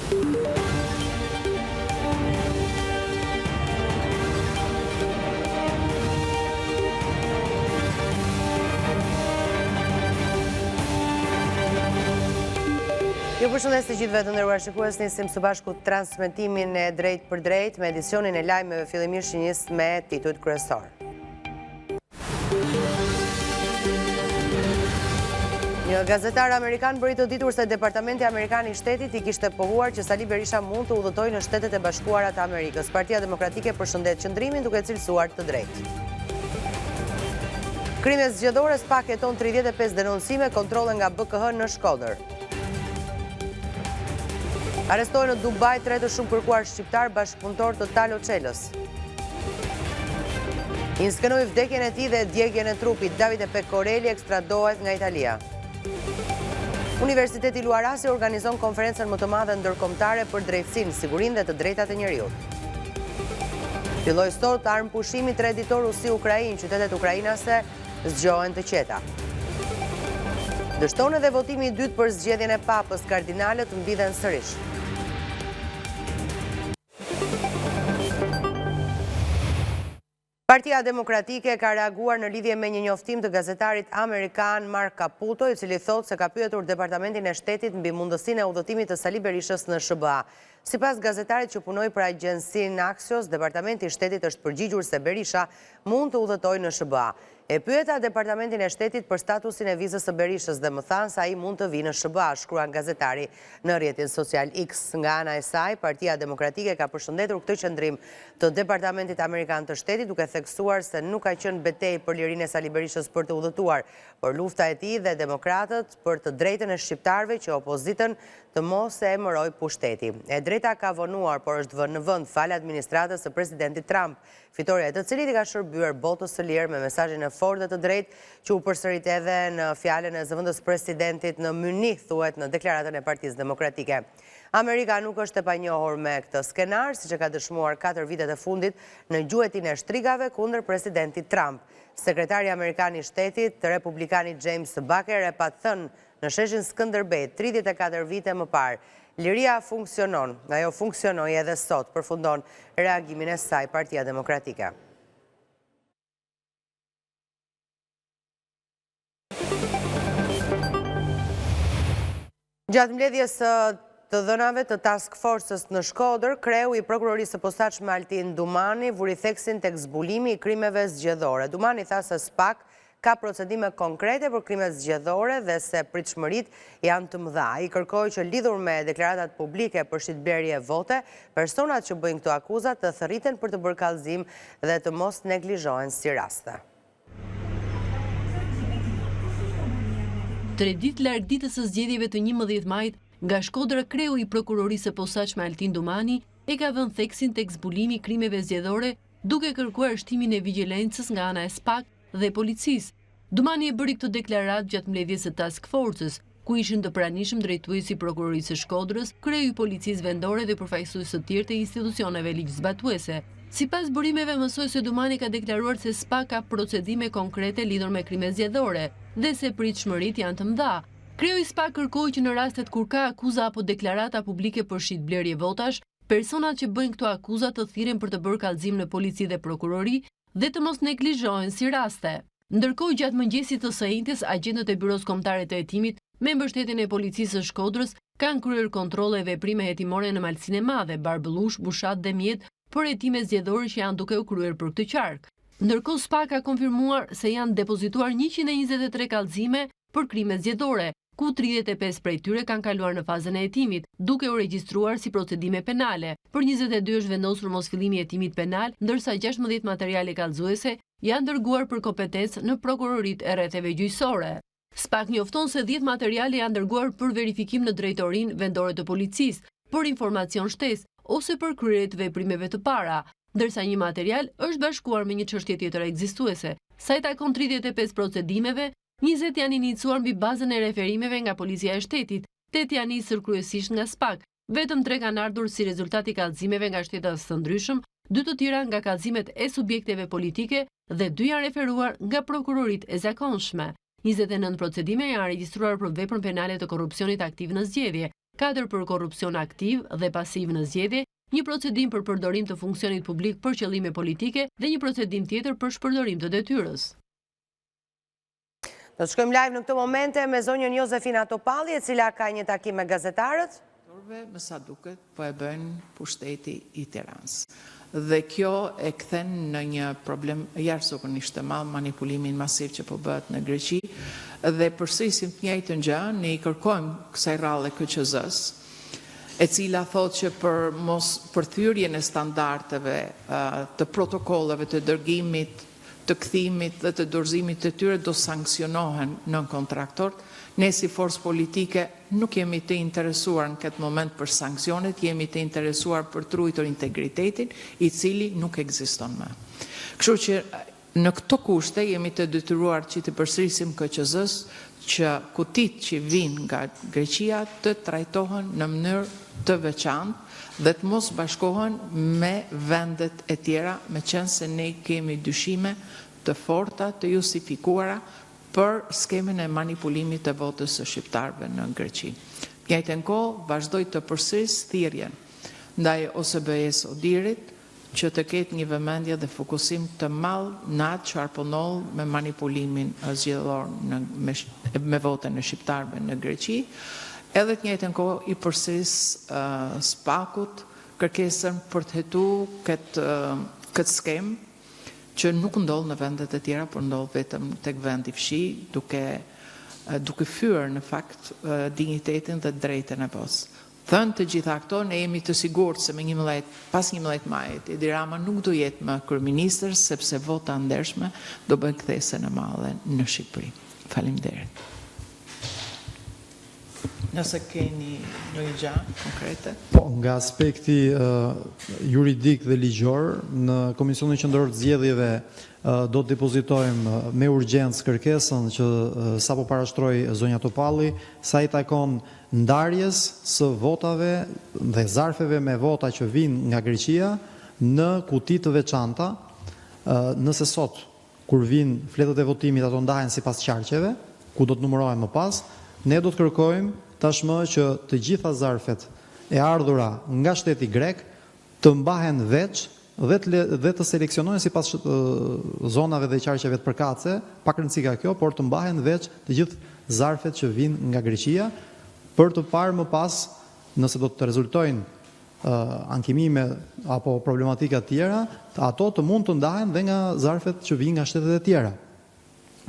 Ju përshëndes të gjithëve të nderuar shikues, nisim së bashku transmetimin e drejtpërdrejtë me edicionin e lajmeve fillimisht që nis me titujt kryesorë. Një gazetar amerikan bëri të ditur se Departamenti Amerikan i Shtetit i kishte pohuar që Sali Berisha mund të udhëtojë në Shtetet e Bashkuara të Amerikës. Partia Demokratike përshëndet qëndrimin duke e cilësuar të drejtë. Krime zgjedhore SPAK heton 35 denoncime, kontrolle nga BKH në Shkodër. Arrestohen në Dubai tre të shumëkërkuar shqiptarë bashkëpunëtorë të Talo Çelës. Inskenoi vdekjen e tij dhe djegien e trupit, Davide Pecorelli ekstradohet nga Italia. Universiteti Luarasi organizon konferencën më të madhe ndërkombëtare për drejtësinë, sigurinë dhe të drejtat e njeriut. Filloi sot armëpushimi treditor Rusi-Ukrainë, qytetet ukrainase zgjohen të qeta. Dështon edhe votimi i dytë për zgjedhjen e papës, kardinalët mblidhen sërish. Partia Demokratike ka reaguar në lidhje me një njoftim të gazetarit amerikan Mark Caputo, i cili thotë se ka pyetur Departamentin e Shtetit mbi mundësinë e udhëtimit të Sali Berishës në SHBA. Sipas gazetarit që punoi për agjencinë Axios, Departamenti i Shtetit është përgjigjur se Berisha mund të udhëtojë në SHBA. E pyeta Departamentin e Shtetit për statusin e vizës së Berishës dhe më thanë se ai mund të vijë në SHBA, shkruan gazetari në rrjetin social X. Nga ana e saj, Partia Demokratike ka përshëndetur këtë qëndrim të Departamentit Amerikan të Shtetit, duke theksuar se nuk ka qenë betejë për lirinë e Sali Berishës për të udhëtuar, por lufta e tij dhe demokratët për të drejtën e shqiptarëve që opozitën të mos e emërojë pushteti. E drejta ka vonuar, por është vënë në vend, falë administratës së Presidentit Trump, Fitorja e të cilit i ka shërbyer botës së lirë me mesazhin e fortë dhe të drejtë që u përsërit edhe në fjalën e zëvendëspresidentit në Mynih, thuhet në deklaratën e Partisë Demokratike. Amerika nuk është e panjohur me këtë skenar, siç e ka dëshmuar katër vitet e fundit në gjuetinë e shtrigave kundër presidentit Trump. Sekretari amerikan i Shtetit, republikani James Baker e pat thënë në sheshin Skënderbej, 34 vite më parë. Liria funksionon, ajo funksionoi edhe sot, përfundon reagimin e saj Partia Demokratike. Gjatë mbledhjes së të dhënave të Task Forcës në Shkodër, kreu i Prokurorisë së Posaçme Altin Dumani vuri theksin tek zbulimi i krimeve zgjedhore. Dumani tha se SPAK ka procedime konkrete për krimet zgjedhore dhe se pritshmëritë janë të mëdha. Ai kërkoi që lidhur me deklaratat publike për shitblerje vote, personat që bëjnë këto akuza të thërriten për të bërë kallëzim dhe të mos neglizhohen si raste. Tre ditë larg ditës së zgjedhjeve të 11 majit, nga Shkodra kreu i Prokurorisë së Posaçme Altin Dumani e ka vënë theksin tek zbulimi i krimeve zgjedhore duke kërkuar shtimin e vigjilencës nga ana e SPAK dhe policisë. Dumani e bëri këtë deklaratë gjatë mbledhjes së Task Forcës, ku ishin të pranishëm drejtuesi i Prokurorisë së Shkodrës, kreu i Policisë Vendore dhe përfaqësues të tjerë të institucioneve ligjzbatuese. Sipas burimeve mësohet se Dumani ka deklaruar se SPAK ka procedime konkrete lidhur me krime zgjedhore dhe se pritshmëritë janë të mëdha. Kreu i SPAK kërkoi që në rastet kur ka akuza apo deklarata publike për shitblerje votash, personat që bëjnë këto akuza të thirren për të bërë kallëzim në polici dhe prokurori dhe të mos neglizhohen si raste. Ndërkohë, gjatë mëngjesit të së enjtes, agjentët e Byrosë Kombëtare të Hetimit, me mbështetjen e Policisë së Shkodrës, kanë kryer kontrolle e veprime hetimore në Malësinë e Madhe, Barbullush, Bushat dhe Mjedë për hetime zgjedhore që janë duke u kryer për këtë qark. Ndërkohë, SPAK ka konfirmuar se janë depozituar 123 kallëzime për krime zgjedhore, ku 35 prej tyre kanë kaluar në fazën e hetimit, duke u regjistruar si procedime penale. Për 22 është vendosur mosfillimi i hetimit penal, ndërsa 16 materiale kallëzuese janë dërguar për kompetencë në prokuroritë e rretheve gjyqësore. SPAK njofton se 10 materiale janë dërguar për verifikim në drejtorinë vendore të policisë, për informacion shtesë ose për kryerje të veprimeve të para, ndërsa një material është bashkuar me një çështje tjetër ekzistuese. Sa i takon 35 procedimeve, 20 janë iniciuar mbi bazën e referimeve nga Policia e Shtetit, 8 janë nisur kryesisht nga SPAK, vetëm 3 kanë ardhur si rezultat i kallëzimeve nga shtetas të ndryshëm, dy të tjera nga kallëzimet e subjekteve politike dhe dy janë referuar nga prokuroritë e zakonshme. 29 procedime janë regjistruar për veprën penale të korrupsionit aktiv në zgjedhje. Katër për korrupsion aktiv dhe pasiv në zgjedhje, një procedim për përdorim të funksionit publik për qëllime politike dhe një procedim tjetër për shpërdorim të detyrës. Do të shkojmë live në këto momente me zonjën Jozefina Topalli, e cila ka një takim me gazetarët. Me sa duket, po e bën pushteti i Tiranës. Dhe kjo e kthen në një problem jashtëzakonisht të madh manipulimin masiv që po bëhet në Greqi dhe përsërisim të njëjtën gjë, ne i kërkojmë kësaj radhe KQZ-së, e cila thotë që për mos për thyerjen e standardeve të protokolleve të dërgimit, të kthimit dhe të dorëzimit të tyre do sanksionohen nënkontraktorët. Ne si forcë politike nuk jemi të interesuar në këtë moment për sanksionet, jemi të interesuar për të ruajtur integritetin, i cili nuk ekziston më. Kështu që në këto kushte jemi të detyruar që të përsërisim KQZ-së që kutitë që vijnë nga Greqia të trajtohen në mënyrë të veçantë dhe të mos bashkohen me vendet e tjera, meqenëse ne kemi dyshime të forta, të justifikuara për skemën e manipulimit të votës së shqiptarëve në Greqi. Në të njëjtën kohë, vazhdoj të përsëris thirrjen ndaj OSBE-së ODIHR-it që të ketë një vëmendje dhe fokusim të madh në atë çfarë po ndodh me manipulimin zgjedhor në me, me votën e shqiptarëve në Greqi. Edhe të njëjtën kohë i përsëris uh, SPAK-ut kërkesën për të hetu këtë këtë skemë që nuk ndodh në vendet e tjera, por ndodh vetëm tek vendi fqinj, duke duke fyer në fakt dinjitetin dhe drejtën e votës. Thënë të gjitha këto, ne jemi të sigurt se me 11, pas 11 majit, Edi Rama nuk do jetë më kryeministër, sepse vota e ndershme do bëjë kthesën e madhe në Shqipëri. Faleminderit. Nëse keni ndonjë gjë konkrete. Po, nga aspekti juridik dhe ligjor, në Komisionin Qendror të Zgjedhjeve do të depozitojmë me urgjencë kërkesën që sapo parashtroi zonja Topalli, sa i takon ndarjes së votave dhe zarfeve me vota që vijnë nga Greqia në kuti të veçanta, nëse sot Kur vijnë fletët e votimit ato ndahen sipas qarqeve, ku do të numërohen më pas. Ne do të kërkojmë tashmë që të gjitha zarfet e ardhura nga shteti grek të mbahen veç dhe të dhe të seleksionohen sipas zonave dhe qarqeve të përkatëse, pak rëndësi ka kjo, por të mbahen veç të gjithë zarfet që vijnë nga Greqia për të parë më pas nëse do të rezultojnë ankimime apo problematika të tjera, ato të mund të ndahen dhe nga zarfet që vijnë nga shtetet e tjera.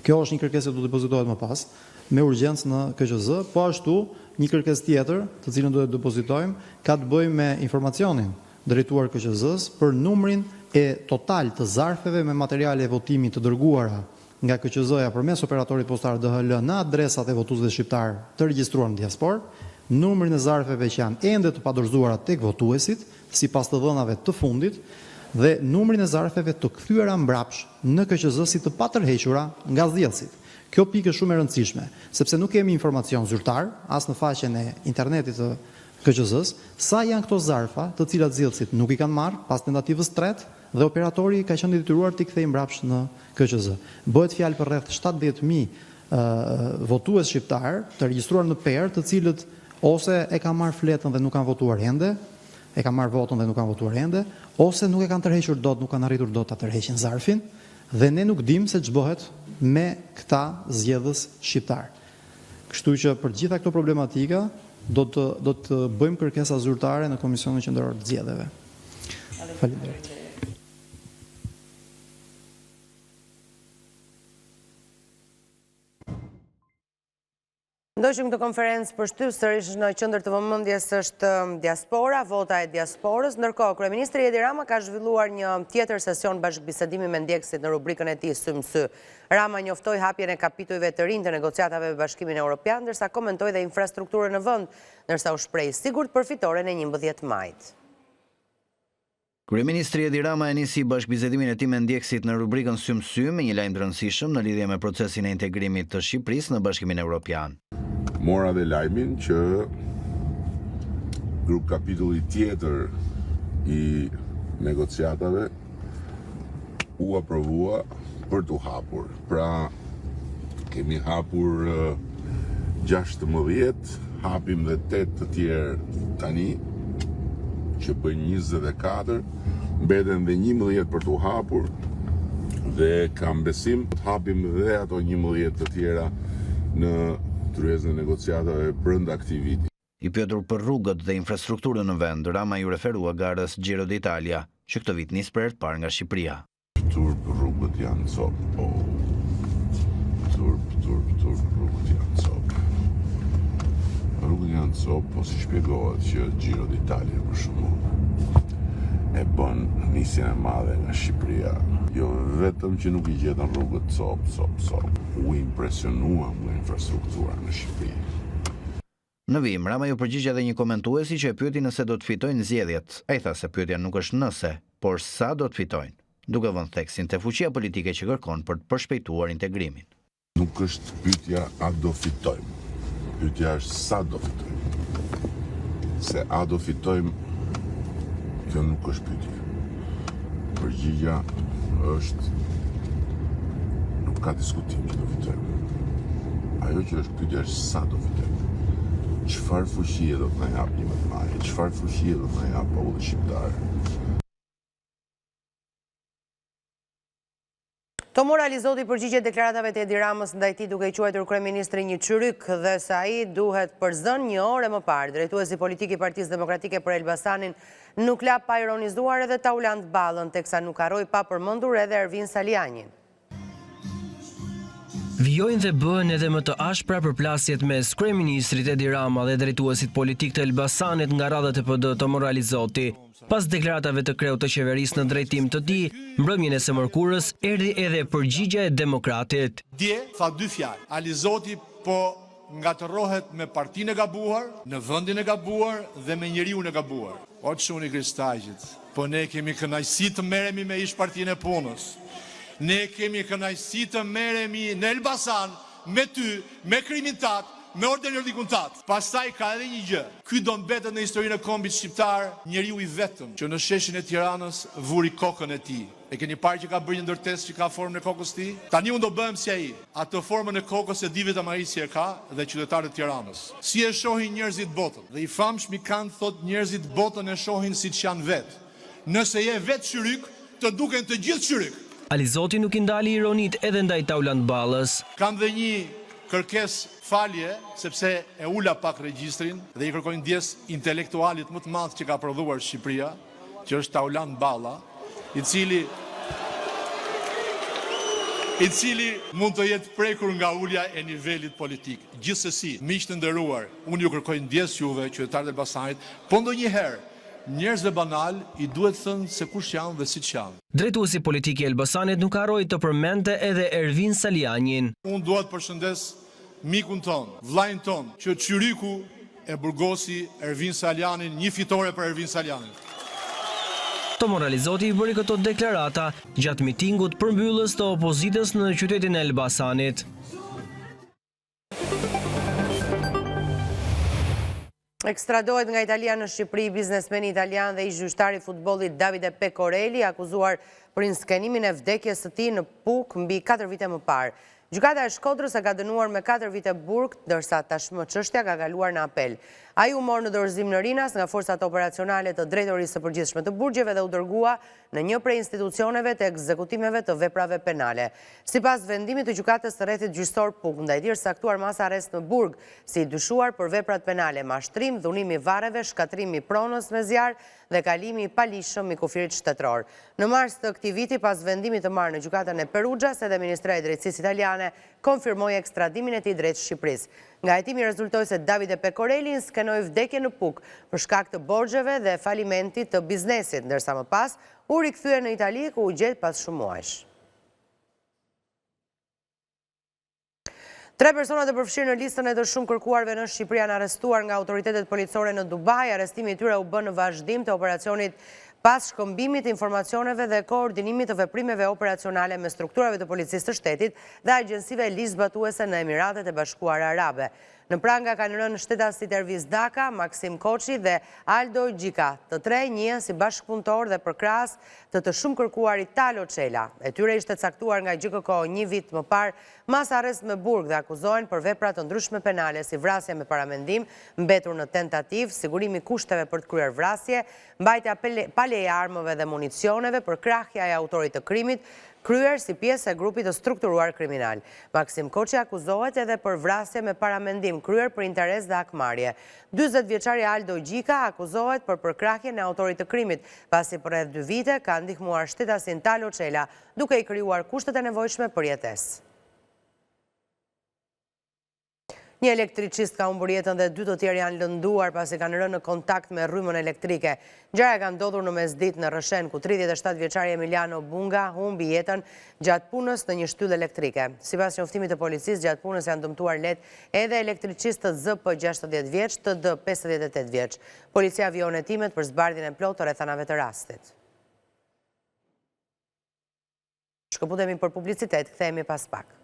Kjo është një kërkesë që do të depozitohet më pas me urgjencë në KQZ, po ashtu një kërkesë tjetër, të cilën do e depozitojmë, ka të bëjë me informacionin drejtuar KQZ-së për numrin e total të zarfeve me materiale votimi të dërguara nga KQZ-ja përmes operatorit postar DHL në adresat e votuesve shqiptarë të regjistruar në diasporë, numrin e zarfeve që janë ende të padorëzuara tek votuesit, sipas të dhënave të fundit, dhe numrin e zarfeve të kthyera mbrapsht në KQZ si të patërhequra nga zgjedhësit. Kjo pikë është shumë e rëndësishme, sepse nuk kemi informacion zyrtar, as në faqen e internetit të KQZ-së, sa janë këto zarfa të cilat zgjedhësit nuk i kanë marrë pas tentativës së tretë dhe operatori ka qenë i detyruar t'i kthejë mbrapsht në KQZ. Bëhet fjalë për rreth 70.000 votues shqiptarë të regjistruar në PER, të cilët ose e kanë marrë fletën dhe nuk kanë votuar ende, e kanë marrë votën dhe nuk kanë votuar ende, ose nuk e kanë tërhequr dot, nuk kanë arritur dot ta tërheqin zarfin dhe ne nuk dimë se ç'bëhet me këta zgjedhës shqiptarë. Kështu që për të gjitha këto problematika do të do të bëjmë kërkesa zyrtare në Komisionin Qendror të Zgjedhjeve. Faleminderit. Ndoqëm këtë konferencë për shtyp, sërish në qendër të vëmendjes është um, diaspora, vota e diasporës. Ndërkohë, Kryeministri Edi Rama ka zhvilluar një tjetër sesion bashkëbisedimi me ndjekësit në rubrikën e tij Sy më sy. Rama njoftoi hapjen e kapitujve të rinj të negociatave me Bashkimin Europian, ndërsa komentoi dhe infrastrukturën në vend, ndërsa u shpreh i sigurt për fitoren e 11 majit. Kryeministri Edi Rama e nisi bashkëbisedimin e tij me ndjekësit në rubrikën Sy më sy me një lajm të rëndësishëm në lidhje me procesin e integrimit të Shqipërisë në Bashkimin Evropian. Mora dhe lajmin që grup kapitulli tjetër i negociatave u aprovua për t'u hapur. Pra, kemi hapur 16. Hapim dhe 8 të tjerë tani, që bëjnë 24, mbeten dhe 11 për t'u hapur dhe kam besim të hapim dhe ato 11 të tjera në tryezën e negociatave brenda këtij viti. I pyetur për rrugët dhe infrastrukturën në vend, Rama iu referua garës Giro d'Italia, që këtë vit nis për herë të parë nga Shqipëria. Turp rrugët janë copë oh Turp turp turp rrugët janë copë Rrugët janë copë po si shpjegohet që Giro d'Italia për shembull e bën nisjen e madhe nga Shqipëria jo vetëm që nuk i gjetën rrugët copë copë copë u impresionuam nga infrastruktura në Shqipëri. Në vijim, Rama iu përgjigj edhe një komentuesi që e pyeti nëse do të fitojnë zgjedhjet. Ai tha se pyetja nuk është nëse, por sa do të fitojnë, duke vënë theksin te fuqia politike që kërkon për të përshpejtuar integrimin. Nuk është pyetja a do fitojmë, pyetja është sa do fitojmë. Se a do fitojmë, kjo nuk është pyetje. Përgjigja është nuk ka diskutim që do fitojmë. Ajo që është pyetja është sa do fitojmë. Çfarë fuqie do të na japë 11 maji? Çfarë fuqie do të na japë populli shqiptar? Tomor Alizoti i përgjigjet deklaratave të Edi Ramës ndaj tij duke e quajtur kryeministrin një çyryk dhe se ai duhet përzënë një orë e më parë. Drejtuesi politik i Partisë Demokratike për Elbasanin nuk la pa ironizuar edhe Taulant Ballën, teksa nuk harroi pa përmendur edhe Ervin Salianjin. Vijojnë dhe bëhen edhe më të ashpra përplasjet mes kryeministrit Edi Rama dhe drejtuesit politik të Elbasanit nga radhët e PD Tomor Alizoti. Pas deklaratave të kreut të qeverisë në drejtim të tij, mbrëmjen e së mërkurës erdhi edhe përgjigja e demokratit. Dje tha dy fjalë, Alizoti po ngatërrohet me partinë e gabuar, në vendin e gabuar dhe me njeriun e gabuar. O çun i Kristaqit, po ne kemi kënaqësi të merremi me ish Partinë e Punës. Ne kemi kënaqësi të merremi në Elbasan me ty, me krimin tat, me ordinarllikun tat. Pastaj ka edhe një gjë, ky do mbetet në historinë e kombit shqiptar njeriu i vetëm që në sheshin e Tiranës vuri kokën e tij. E keni parë që ka bërë një ndërtesë që ka formën e kokës tij? Tani unë do bëhem si ai. Atë formën e kokës e di vetëm ai si e ka dhe qytetarët e Tiranës. Si e shohin njerëzit botën? Dhe i famshmi Kant thotë njerëzit botën e shohin siç janë vetë. Nëse je vetë çyryk, të duken të gjithë çyryk. Alizoti nuk i ndali ironitë edhe ndaj Taulant Ballës. Kam dhe një kërkesë falje, sepse e ula pak regjistrin dhe i kërkoj ndjesë intelektualit më të madh që ka prodhuar Shqipëria, që është Taulant Balla, i cili i cili mund të jetë prekur nga ulja e nivelit politik. Gjithsesi, miq të nderuar, unë ju kërkoj ndjesë juve, qytetarët e Elbasanit, po ndonjëherë njerëzve banalë i duhet thënë se kush janë dhe siç janë. Drejtuesi politik i Elbasanit nuk harroi të përmendte edhe Ervin Salianjin. Unë dua të përshëndes mikun tonë, vëllain tonë, që çyryku E burgosi Ervin Salianjin, një fitore për Ervin Salianjin. Tomor Alizoti i bëri këto deklarata gjatë mitingut përmbyllës të opozitës në qytetin e Elbasanit. Ekstradohet nga Italia në Shqipëri biznesmeni italian dhe ish-gjyqtari i futbollit Davide Pecorelli, akuzuar për inskenimin e vdekjes së tij në Pukë mbi 4 vite më parë. Gjykata e Shkodrës e ka dënuar me 4 vite burg, ndërsa tashmë çështja ka kaluar në apel. Ai u mor në dorëzim në Rinas nga forcat operacionale të Drejtorisë së Përgjithshme të Burgjeve dhe u dërgua në një prej institucioneve të ekzekutimeve të veprave penale. Sipas vendimit të Gjykatës së Rrethit Gjyqësor Pukë, ndaj tij është caktuar masa arrest në burg, si i dyshuar për veprat penale mashtrim, dhunim i varreve, shkatërrim i pronës me zjarr dhe kalimi i paligjshëm i kufirit shtetëror. Në mars të këtij viti, pas vendimit të marrë në Gjykatën e Perugias, edhe Ministria e Drejtësisë italiane konfirmoi ekstradimin e tij drejt Shqipërisë. Nga hetimi rezultoi se Davide Pecorelli inskenoi vdekjen në Pukë për shkak të borxheve dhe falimentit të biznesit, ndërsa më pas u rikthye në Itali ku u gjet pas shumë muajsh. Tre persona të përfshirë në listën e të shumëkërkuarve në Shqipëri janë arrestuar nga autoritetet policore në Dubai. Arrestimi i tyre u bë në vazhdim të operacionit Pas shkëmbimit të informacioneve dhe koordinimit të veprimeve operacionale mes strukturave të Policisë së Shtetit dhe agjencive ligjzbatuese në Emiratet e Bashkuara Arabe. Në pranga kanë rënë shtetasit Ervis Daka, Maksim Koçi dhe Aldo Gjika. Të tre njihen si bashkëpunëtorë dhe përkrahës të të shumëkërkuarit Talo Çela. E tyre ishte caktuar nga GJKKO një vit më parë masë arrest me burg dhe akuzohen për vepra të ndryshme penale si vrasja me paramendim, mbetur në tentativë, sigurimi i kushteve për të kryer vrasje, mbajtja pa leje e armëve dhe municioneve, përkrahja e autorit të krimit, kryer si pjesë e grupit të strukturuar kriminal. Maksim Koçi akuzohet edhe për vrasje me paramendim, kryer për interes dhe hakmarrje. 40 vjeçari Aldo Gjika akuzohet për përkrahjen e autorit të krimit, pasi për rreth dy vite ka ndihmuar shtetasin Talo Çela, duke i krijuar kushtet e nevojshme për jetesë. Një elektricist ka humbur jetën dhe dy të tjerë janë lënduar pasi kanë rënë në kontakt me rrymën elektrike. Ngjarja ka ndodhur në mesditë në Rrëshen, ku 37 vjeçari Emiliano Bunga humbi jetën gjatë punës në një shtyllë elektrike. Sipas njoftimit të policisë, gjatë punës janë dëmtuar lehtë edhe elektricistët ZP 60 vjeç, TD 58 vjeç. Policia vijon hetimet për zbardhjen e plotë të rrethanave të rastit. Shkëputemi për publicitet, kthehemi pas pak.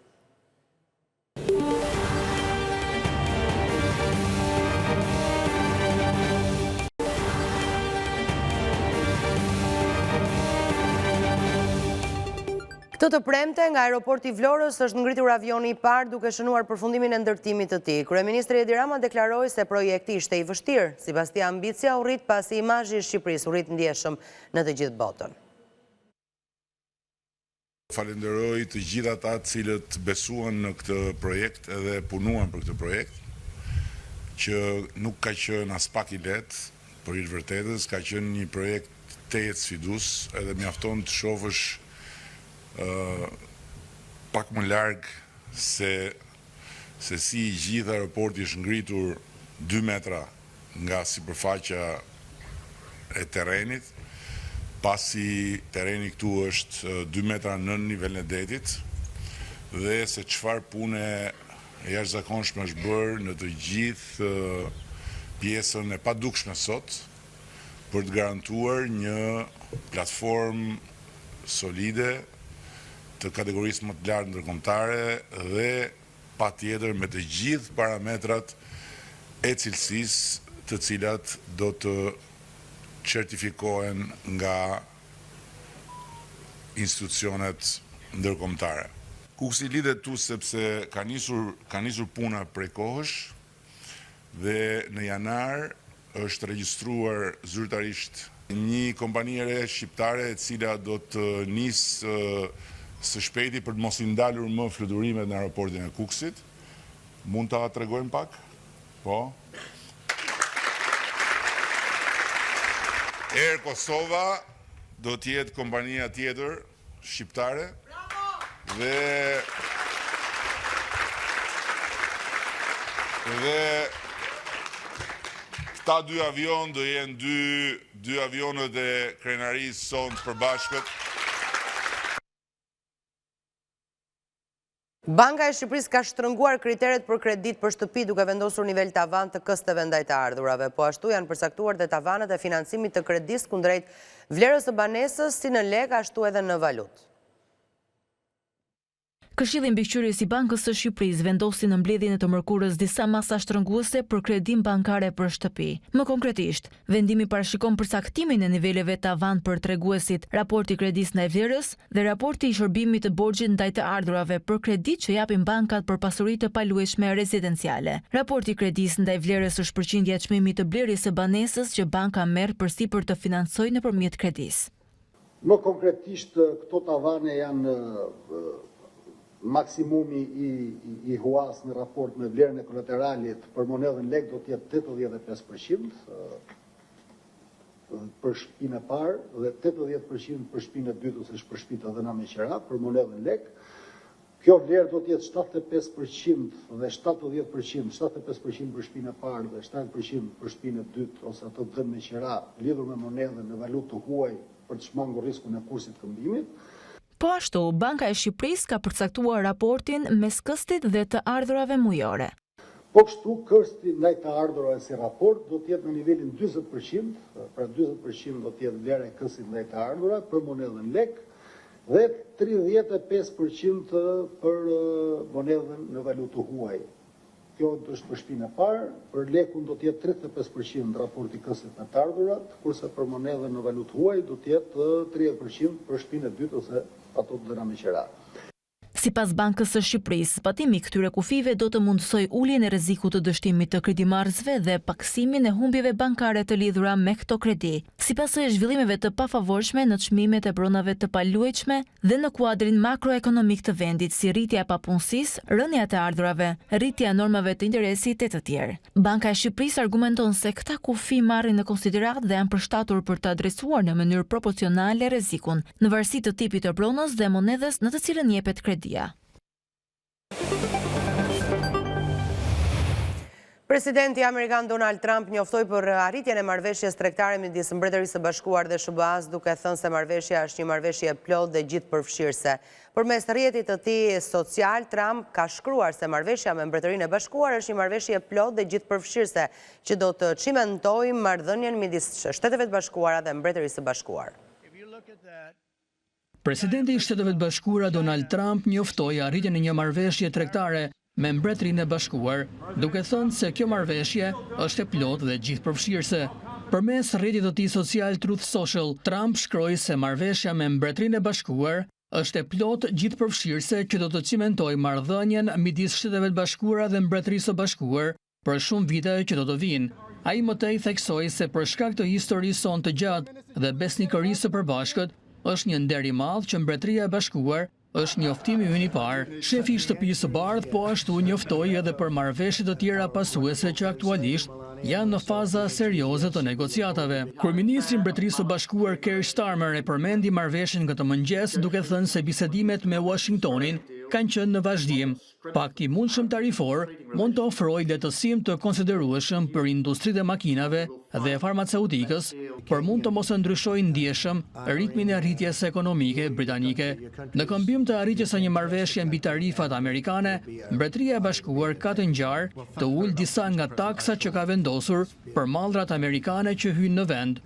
Këtë të premte nga aeroporti i Vlorës është ngritur avioni i parë duke shënuar përfundimin e ndërtimit të tij. Kryeministri Edi Rama deklaroi se projekti ishte i vështirë. Sipas tij ambicia u rrit pasi imazhi i Shqipërisë u rrit ndjeshëm në të gjithë botën. Falënderoj të gjithë ata të cilët besuan në këtë projekt edhe punuan për këtë projekt, që nuk ka qenë aspak i lehtë, për hir të vërtetës, ka qenë një projekt tejet sfidues edhe mjafton të shofësh pak më larg se se si i gjithë aeroporti është ngritur dy metra nga sipërfaqja e terrenit, pasi terreni këtu është dy metra nën nivelin e detit dhe se çfarë pune e jashtëzakonshme është bërë në të gjithë pjesën e padukshme sot për të garantuar një platformë solide të kategorisë më të lartë ndërkombëtare dhe patjetër me të gjithë parametrat e cilësisë të cilat do të certifikohen nga institucionet ndërkombëtare. Kukësi lidhet këtu sepse ka nisur ka nisur puna prej kohësh dhe në janar është regjistruar zyrtarisht një kompani e re shqiptare e cila do të nisë së shpejti për të mos i ndalur më fluturimet në aeroportin e Kukësit. Mund ta tregojmë pak? Po. Air Kosova do të jetë kompania tjetër shqiptare dhe dhe këta dy avionë do jenë dy dy avionët e krenarisë sonë të përbashkët. Banka e Shqipërisë ka shtrënguar kriteret për kreditë për shtëpi duke vendosur nivel tavan të kësteve ndaj të ardhurave. Po ashtu janë përcaktuar dhe tavanët e financimit të kredisë kundrejt vlerës së banesës si në lekë ashtu edhe në valutë. Këshilli Mbikëqyrës i Bankës së Shqipërisë vendosi në mbledhjen e të mërkurës disa masa shtrënguese për kredinë bankare për shtëpi. Më konkretisht, vendimi parashikon përcaktimin e niveleve tavan për treguesit raporti i kredisë ndaj vlerës dhe raporti i shërbimit të borxhit ndaj të ardhurave për kreditë që japin bankat për pasuri të paluajtshme rezidenciale. Raporti i kredisë ndaj vlerës është përqindja e çmimit të blerjes së banesës që banka merr përsipër të financojë nëpërmjet kredisë. Më konkretisht këto tavane janë maksimumi i i huasë në raport me vlerën e kolateralit për monedhën lek do të jetë 85 për qind për shtëpinë e parë dhe 80 për qind për shtëpinë e dytë ose për shtëpitë e dhëna me qira për monedhën lek. Kjo vlerë do të jetë 75 për qind dhe 70 për qind, 75 për qind për shtëpinë e parë dhe 70 për qind për shtëpinë e dytë ose atë të dhënë me qira lidhur me monedhën në valutë të huaj për të shmangur riskun e kursit të këmbimit. Po ashtu, Banka e Shqipërisë ka përcaktuar raportin mes këstit dhe të ardhurave mujore. Po kështu, kësti ndaj të ardhurave si raport do të jetë në nivelin 40%, pra 40% do të jetë vlera e këstit ndaj të ardhurave për monedhën lek dhe 35% për monedhën në valutë të huaj. Kjo është për shtëpinë e parë, për lekun do të jetë 35% raporti i këstit me të ardhurat, kurse për monedhën në valutë të huaj do të jetë 30% për shtëpinë e dytë ose ato të dhëna me qira. Sipas Bankës së Shqipërisë, zbatimi i këtyre kufijve do të mundësojë uljen e rrezikut të dështimit të kredimarrësve dhe pakësimin e humbjeve bankare të lidhura me këto kredi, si pasojë e zhvillimeve të pafavorshme në çmimet e pronave të paluajtshme dhe në kuadrin makroekonomik të vendit si rritja e papunësisë, rënia e të ardhurave, rritja e normave të interesit e të tjerë. Banka e Shqipërisë argumenton se këta kufij marrin në konsideratë dhe janë përshtatur për të adresuar në mënyrë proporcionale rrezikun, në varësi të tipit të pronës dhe monedhës në të cilën jepet kredia. Presidenti amerikan Donald Trump njoftoi për arritjen e marrëveshjes tregtare midis Mbretërisë së Bashkuar dhe SHBA-së, duke thënë se marrëveshja është një marrëveshje e plotë dhe gjithëpërfshirëse. Përmes rrjetit të tij social, Trump ka shkruar se marrëveshja me Mbretërinë e Bashkuar është një marrëveshje e plotë dhe gjithëpërfshirëse që do të çimentojë marrëdhënien midis Shteteve të Bashkuara dhe Mbretërisë së Bashkuar. Presidenti i Shteteve të Bashkuara Donald Trump njoftoi arritjen e një marrëveshje tregtare me Mbretërinë e Bashkuar, duke thënë se kjo marrëveshje është e plotë dhe gjithëpërfshirëse. Përmes rrjetit të tij social Truth Social, Trump shkroi se marrëveshja me Mbretërinë e Bashkuar është e plotë gjithëpërfshirëse që do të çimentojë marrëdhënien midis Shteteve të Bashkuara dhe Mbretërisë së Bashkuar për shumë vite që do të vijnë. Ai më tej theksoi se për shkak të historisë sonë të gjatë dhe besnikërisë së përbashkët, është një nder i madh që Mbretëria e Bashkuar është njoftimi ynë i parë. Shefi i Shtëpisë së Bardhë po ashtu njoftoi edhe për marrëveshje të tjera pasuese që aktualisht janë në faza serioze të negociatave. Kryeministri i Mbretërisë së Bashkuar Keir Starmer e përmendi marrëveshjen këtë mëngjes duke thënë se bisedimet me Uashingtonin kanë qenë në vazhdim. Pakti i mundshëm tarifor mund të ofrojë lehtësim të konsiderueshëm për industritë e makinave dhe farmaceutikës, por mund të mos e ndryshojë ndjeshëm ritmin e rritjes ekonomike britanike. Në këmbim të arritjes së një marrëveshje mbi tarifat amerikane, Mbretëria e Bashkuar ka të ngjarë të ulë disa nga taksat që ka vendosur për mallrat amerikane që hyjnë në vend.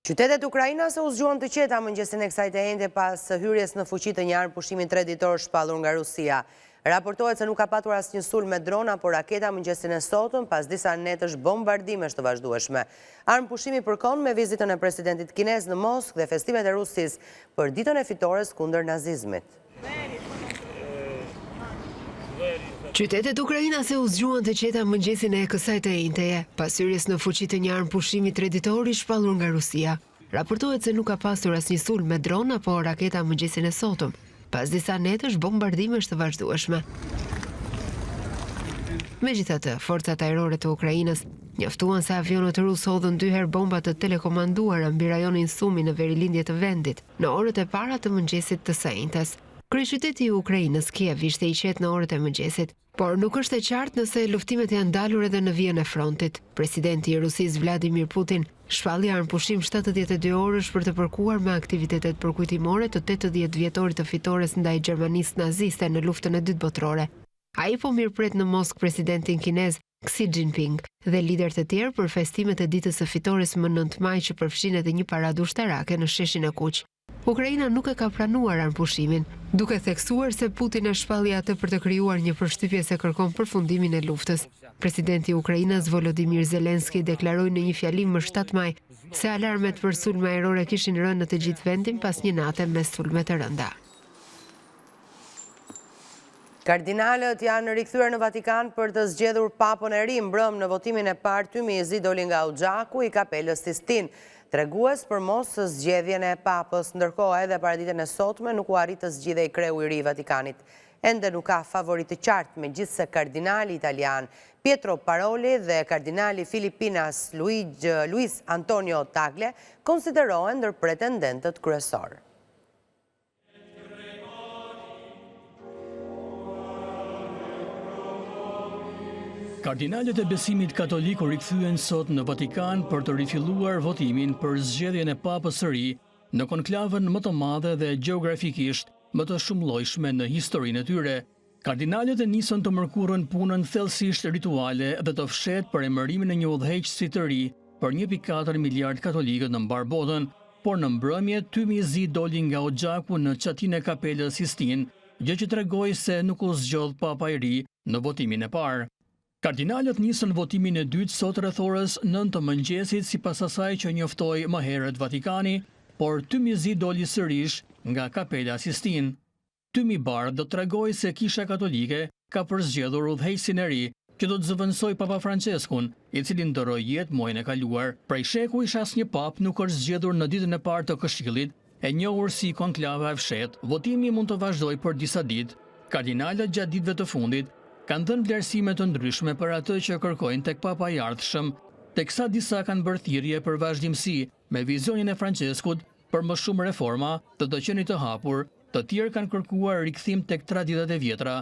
Qytetet ukrainase u zgjuan të qeta mëngjesin e kësaj të enjte pas hyrjes në fuqi të një armëpushimi treditor shpallur nga Rusia. Raportohet se nuk ka patur asnjë sulm me dron apo raketa mëngjesin e sotëm pas disa netësh bombardimesh të vazhdueshme. Armëpushimi përkon me vizitën e presidentit kinez në Moskë dhe festimet e Rusisë për ditën e fitores kundër nazizmit. Qytetet ukrainase u zgjuan të qeta mëngjesin e kësaj të enjteje, pas hyrjes në fuqi të një armëpushimi treditor i shpallur nga Rusia. Raportohet se nuk ka pasur asnjë sulm me dron apo raketa mëngjesin e sotëm, pas disa netësh bombardimesh të vazhdueshme. Megjithatë, forcat ajrore të Ukrainës njoftuan se avionët rusë hodhën dy herë bomba të telekomanduara mbi rajonin Sumi në verilindje të vendit. Në orët e para të mëngjesit të së enjtes, kryeqyteti i Ukrainës, Kiev, ishte i qetë në orët e mëngjesit. Por nuk është e qartë nëse luftimet janë ndalur edhe në vijën e frontit. Presidenti i Rusisë, Vladimir Putin, shpalli armëpushim 72 orësh për të përkuar me aktivitetet përkujtimore të 80 vjetorit të fitores ndaj Gjermanisë naziste në Luftën e Dytë Botërore. Ai po mirëpret në Moskë presidentin kinez, Xi Jinping, dhe liderë të tjerë për festimet e Ditës së Fitores më 9 maj që përfshin edhe një paradë ushtarake në Sheshin e Kuq. Ukraina nuk e ka pranuar armëpushimin, duke theksuar se Putin e shpalli atë për të krijuar një përshtypje se kërkon përfundimin e luftës. Presidenti ukrainas Volodymyr Zelensky deklaroi në një fjalim më 7 maj se alarmet për sulme ajrore kishin rënë në të gjithë vendin pas një nate me sulme të rënda. Kardinalët janë rikthyer në Vatikan për të zgjedhur papën e ri. Mbrëmë në votimin e parë, tymi i zi doli nga oxhaku i Kapelës Sistine, tregues për mos zgjedhjen e papës. Ndërkohë edhe paraditen e sotme nuk u arrit të zgjidhej kreu i ri i Vatikanit. Ende nuk ka favorit të qartë, megjithëse kardinali italian Pietro Paroli dhe kardinali filipinas Luis Antonio Tagle konsiderohen ndër pretendentët kryesorë. Kardinalët e besimit katolik u rikthyen sot në Vatikan për të rifilluar votimin për zgjedhjen e papës së ri në konklavën më të madhe dhe gjeografikisht më të shumëllojshme në historinë e tyre. Kardinalët e nisën të mërkurën punën thellësisht rituale dhe të fshehtë për emërimin e një udhëheqësi të ri për 1.4 miliardë katolikët në mbarë botën, por në mbrëmje tymi i zi doli nga oxhaku në çatinë e Kapelës Sistine, gjë që tregoi se nuk u zgjodh papa i ri në votimin e parë. Kardinalët nisën votimin e dytë sot rreth orës nëntë të mëngjesit sipas asaj që njoftoi më herët Vatikani, por tymi i zi doli sërish nga Kapela Sistine. Tymi i bardhë do të tregojë se Kisha Katolike ka përzgjedhur udhëheqësin e ri, që do të zëvendësojë Papa Françeskun, i cili ndërroi jetë muajin e kaluar. Prej shekujsh asnjë papë nuk është zgjedhur në ditën e parë të këshillit, e njohur si konklava e fshehtë. Votimi mund të vazhdojë për disa ditë. Kardinalët gjatë ditëve të fundit kanë dhënë vlerësime të ndryshme për atë që kërkojnë tek papa i ardhshëm, teksa disa kanë bërë thirrje për vazhdimësi me vizionin e Françeskut për më shumë reforma dhe të qenit të hapur, të tjerë kanë kërkuar rikthim tek traditat e vjetra.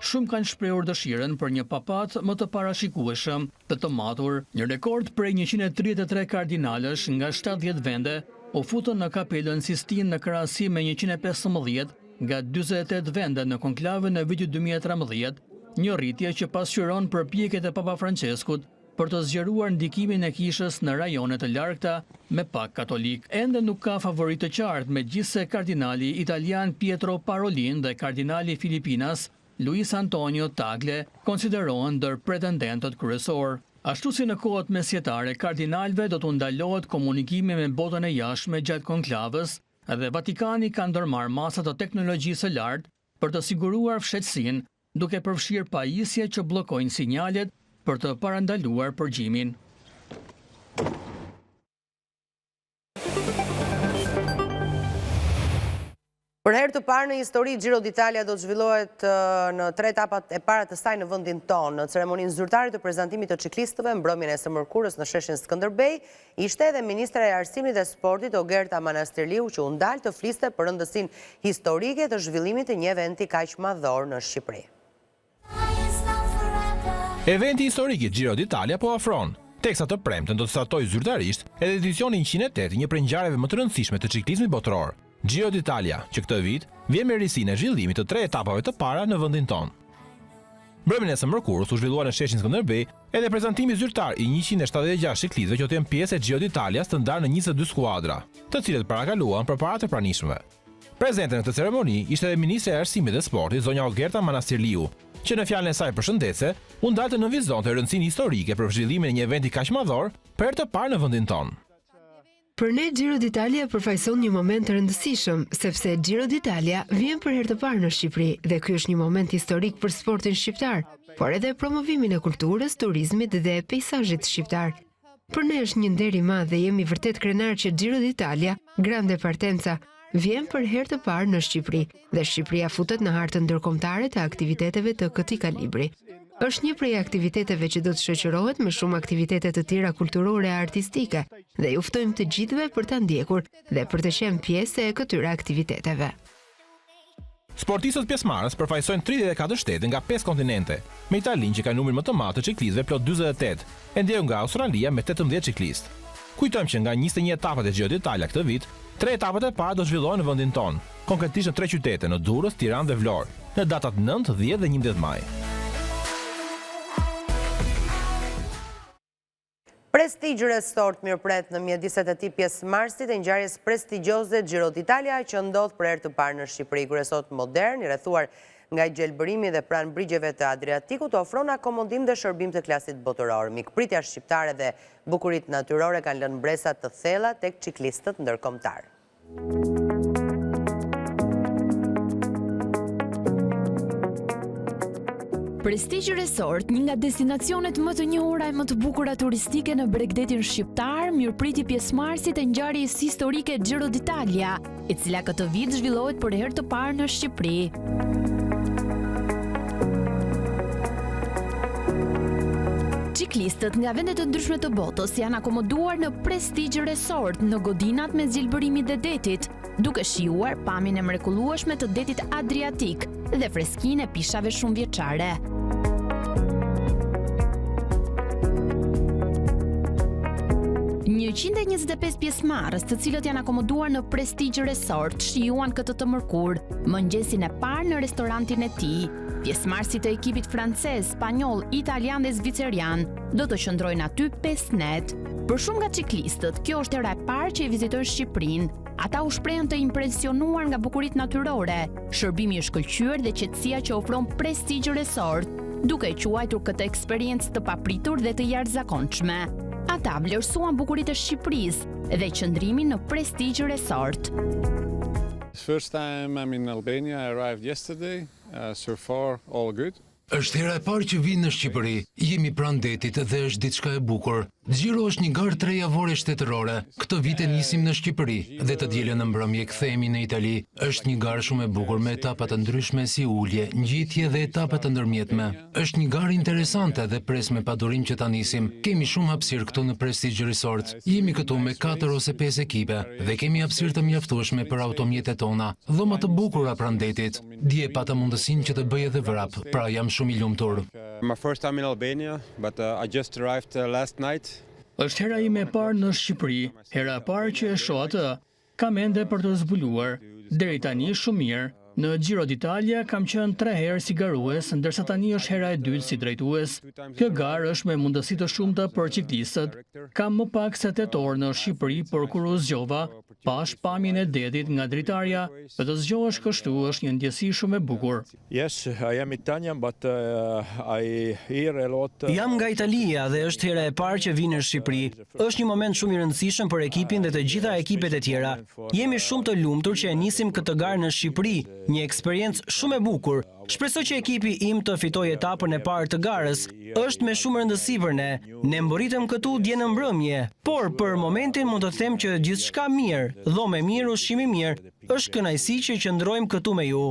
Shumë kanë shprehur dëshirën për një papat më të parashikueshëm dhe të matur. Një rekord prej 133 kardinalësh nga 70 vende u futën në Kapelën Sistine në krahasim me 115 nga 48 vende në konklavën e vitit 2013, një rritje që pasqyron përpjekjet e Papa Françeskut për të zgjeruar ndikimin e kishës në rajone të largëta me pak katolikë. Ende nuk ka favorit të qartë, megjithëse kardinali italian Pietro Parolin dhe kardinali filipinas Luis Antonio Tagle konsiderohen ndër pretendentët kryesorë. Ashtu si në kohët mesjetare, kardinalëve do t'u ndalohet komunikimi me botën e jashtme gjatë konklavës dhe Vatikani ka ndërmarrë masa të teknologjisë së lartë për të siguruar fshehtësinë duke përfshirë pajisje që bllokojnë sinjalet për të parandaluar përgjimin. Për herë të parë në histori, Giro d'Italia do të zhvillohet në tre etapat e para të saj në vendin tonë. Në ceremoninë zyrtare të prezantimit të çiklistëve, mbrëmjen e së mërkurës në sheshin Skënderbej, Ishte edhe ministrja e Arsimit dhe Sportit Ogerta Manastirliu që u ndal të fliste për rëndësinë historike të zhvillimit të një eventi kaq madhor në Shqipëri. Eventi historik i Giro d'Italia po afron, teksa të premten do të startojë zyrtarisht edhe edicioni 108 i një prej ngjarjeve më të rëndësishme të çiklizmit botëror, Giro d'Italia, që këtë vit vjen me risinë e zhvillimit të tre etapave të para në vendin tonë. Mbrëmjen e së mërkurës u zhvillua në sheshin Skënderbej edhe prezantimi zyrtar i 176 çiklistëve që do të jenë pjesë e Giro d'Italias të ndarë në 22 skuadra, të cilët parakaluan përpara të pranishmëve. Prezente në këtë ceremoni ishte edhe ministrja e Arsimit dhe Sportit, zonja Ogerta Manastirliu, që në fjalën e saj përshëndetëse u ndal të nënvizonte rëndësinë historike për zhvillimin e një eventi kaq madhor për herë të parë në vendin tonë. Për ne Giro d'Italia përfaqëson një moment të rëndësishëm, sepse Giro d'Italia vjen për herë të parë në Shqipëri dhe ky është një moment historik për sportin shqiptar, por edhe promovimin e kulturës, turizmit dhe peisazhit shqiptar. Për ne është një nder i madh dhe jemi vërtet krenarë që Giro d'Italia, Grande Partenza, vjen për herë të parë në Shqipëri dhe Shqipëria futet në hartën ndërkombëtare të aktiviteteve të këtij kalibri. Është një prej aktiviteteve që do të shoqërohet me shumë aktivitete të tjera kulturore e artistike dhe ju ftojmë të gjithëve për ta ndjekur dhe për të qenë pjesë e këtyre aktiviteteve. Sportistët pjesëmarrës përfaqësojnë 34 shtete nga 5 kontinente, me Italinë që ka numrin më të madh të çiklistëve plot 48, e ndjekur nga Australia me 18 çiklistë. Kujtojmë që nga 21 etapat e Giro d'Italia këtë vit, tre etapat e para do të zhvillohen në vendin tonë, konkretisht në tre qytete, në Durrës, Tiranë dhe Vlorë, në datat 9, 10 dhe 11 maj. Prestige Resort mirëpret në mjediset e tij pjesëmarrësit e ngjarjes prestigjioze Giro d'Italia që ndodh për herë të parë në Shqipëri. Ky resort modern, i rrethuar nga gjelbërimi dhe pranë brigjeve të Adriatikut, ofron akomodim dhe shërbim të klasit botëror. Mikpritja shqiptare dhe bukuritë natyrore kanë lënë mbresa të thella tek çiklistët ndërkombëtarë. Prestige Resort, një nga destinacionet më të njohura e më të bukura turistike në bregdetin shqiptar, mirëpriti pjesëmarrësit e ngjarjes historike Giro d'Italia, e cila këtë vit zhvillohet për herë të parë në Shqipëri. Çiklistët nga vende të ndryshme të botës janë akomoduar në Prestige Resort në godinat mes gjelbërimit dhe detit, duke shijuar pamjen e mrekullueshme të detit Adriatik dhe freskinë e pishave shumëvjeçare. 125 pjesëmarrës, të cilët janë akomoduar në Prestige Resort, shijuan këtë të mërkurë, mëngjesin e parë në restorantin e tij. Pjesëmarrësit e ekipit francez, spanjoll, italian dhe zvicerian do të qëndrojnë aty 5 net. Për shumë nga çiklistët, kjo është hera e parë që e vizitojnë Shqipërinë. Ata u shprehën të impresionuar nga bukuritë natyrore, shërbimi i shkëlqyer dhe qetësia që ofron Prestige Resort, duke e quajtur këtë eksperiencë të papritur dhe të jashtëzakonshme. Ata vlerësuan bukuritë e Shqipërisë dhe qëndrimin në Prestige Resort. First time I'm in Albania, I arrived yesterday, so far all good. Është hera e parë që vij në Shqipëri, jemi pranë detit dhe është diçka e bukur. Giro është një garë trejavore shtetërore, këtë vit e nisim në Shqipëri dhe të dielën në mbrëmje kthehemi në Itali. Është një garë shumë e bukur me etapa të ndryshme si ulje, ngjitje dhe etapa të ndërmjetme. Është një garë interesante dhe pres me padurim që ta nisim. Kemi shumë hapësirë këtu në Prestige Resort. Jemi këtu me katër ose pesë ekipe dhe kemi hapësirë të mjaftueshme për automjetet tona, dhoma të bukura pranë detit. Dje pata mundësinë që të bëj edhe vrap, pra jam shumë i lumtur. My first time in Albania, but I just arrived last night. Është hera ime e parë në Shqipëri, hera e parë që e shoh atë. Kam ende për të zbuluar. Deri tani shumë mirë. Në Giro d'Italia kam qenë tre herë si garues, ndërsa tani është hera e dytë si drejtues. Kjo garë është me mundësi të shumta për çiklistët. Kam më pak se tetë orë në Shqipëri, por kur u zgjova, Pashë pamjen e detit nga dritarja dhe të zgjohesh kështu është një ndjesi shumë e bukur. Yes, I am Italian, but I hear a lot. Jam nga Italia dhe është hera e parë që vij në Shqipëri. Është një moment shumë i rëndësishëm për ekipin dhe të gjitha ekipet e tjera. Jemi shumë të lumtur që e nisim këtë garë në Shqipëri, një eksperiencë shumë e bukur. Shpresoj që ekipi im të fitojë etapën e parë të garës. Është me shumë rëndësi për ne. Ne mbërritëm këtu dje në mbrëmje, por për momentin mund të them që gjithçka mirë, dhomë e mirë, ushqim i mirë, është kënaqësi që qëndrojmë këtu me ju.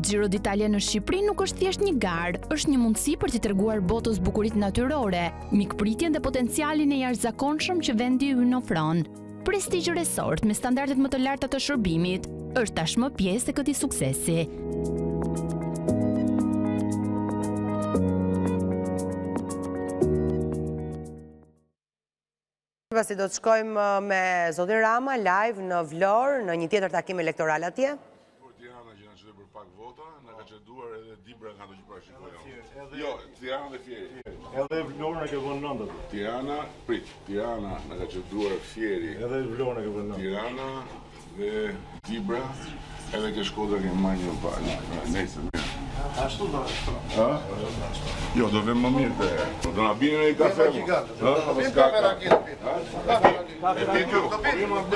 Giro d'Italia në Shqipëri nuk është thjesht një garë, është një mundësi për t'i treguar botës bukuritë natyrore, mikpritjen dhe potencialin e jashtëzakonshëm që vendi ynë ofron. Prestige Resort me standardet më të larta të shërbimit është tashmë pjesë e këtij suksesi. Pasi do të shkojmë uh, me zotin Rama live në Vlorë në një tjetër takim elektoral atje. Por Tirana që na çoi për pak vota, na ka ceduar edhe Dibra nga ato që parashikoj unë. Jo, Tirana dhe Fieri. Edhe Vlorën e ke vënë nëntë aty. Tirana, prit, Tirana na ka ceduar Fieri. Edhe Vlorën e ke vënë nëntë. Tirana dhe Dibra, edhe ke Shkodra kemi marrë një palë. Nejse, mirë. Ashtu do. Ë? Jo, do vëmë më mirë të. Po do na bini në një kafe. Ë, apo s'ka kafe. E pi tu. Do